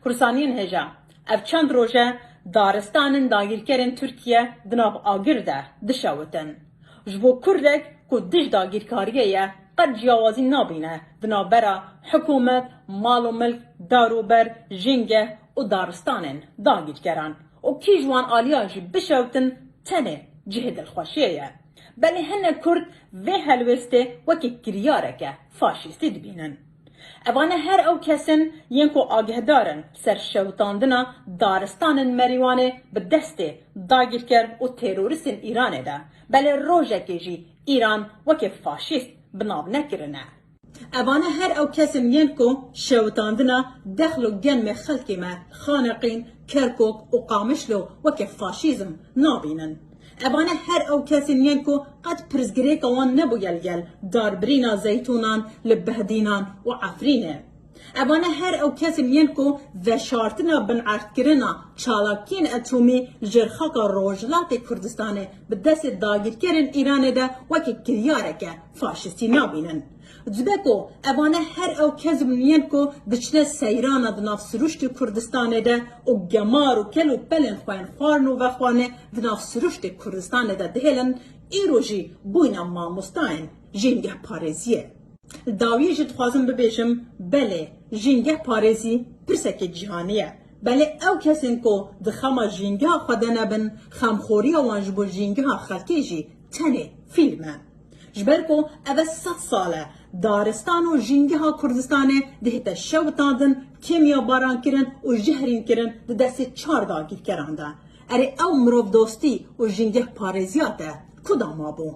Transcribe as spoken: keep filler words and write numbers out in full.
Kursaniyên hêja, ev çend roj e daristanên dagîrkerên Tirkiye di nav agir de dişewitin. Ji bo Kurdek ku dij dagîrkariyê ye, qet ciyawazî nabîne di navbera hikûmet, mal û milk, dar û ber, jîngeh û daristanên dagîrkeran û kî ji wan aliya jî bişewtin tenê cihê dilxweşiyê ye. Belê hinek Kurd vê helwêstê wekî kiryareke faşîstî dibînin. Evane her ew kes in yên ku agehdar in ser şewitandina daristanên Merîwanê bi destê dagîrker û terorîstên Îranê de, belê rojekê jî Îran weke faşîst bi nav nekirine. Evane her ew kes in yên ku şewitandina dexl û genmê xelkê me Xaneqîn, Kerkûk û Qamişlo weke faşîzm nabînin. Evane her ew kes in yên ku qet pirsgirêka wan nebûye li gel darbirîna zeytûnan li Behdînan û Efrînê. Evane her ew kes in yên ku veşartina binerdkirina çalakiyên etomî li jêr xaka Rojhilatê Kurdistanê bi destê dagîrkerên Îranê de wekî kiryareke faşîstî nabînin. Dibe ku evane her ew kes in yên ku diçine seyrana di nav siruştê Kurdistanê de û gemar û kel û pelên xwe yên xwarin û vexwanê di nav siruştê Kurdistanê de dihêlin, îro jî bûyne mamostayên jîngehparêziyê. Li dawiyê jî dixwazim bibêjim, belê, jîngehparêzî pirsekê cîhanî ye. Belê ew kesên ku di xema jîngeha xwe de nebin, xemxoriya wan ji bo jîngeha xelkê jî tenê fîlm e. Ji ber ku ev e sed sal e daristan û jîngeha Kurdistanê dihête şewitandin, kêmiyabarankirin û jehrînkirin di destê çar dagîrkeran de. Erê ew mirovdostî û jîngehparêziya te ku de mabû?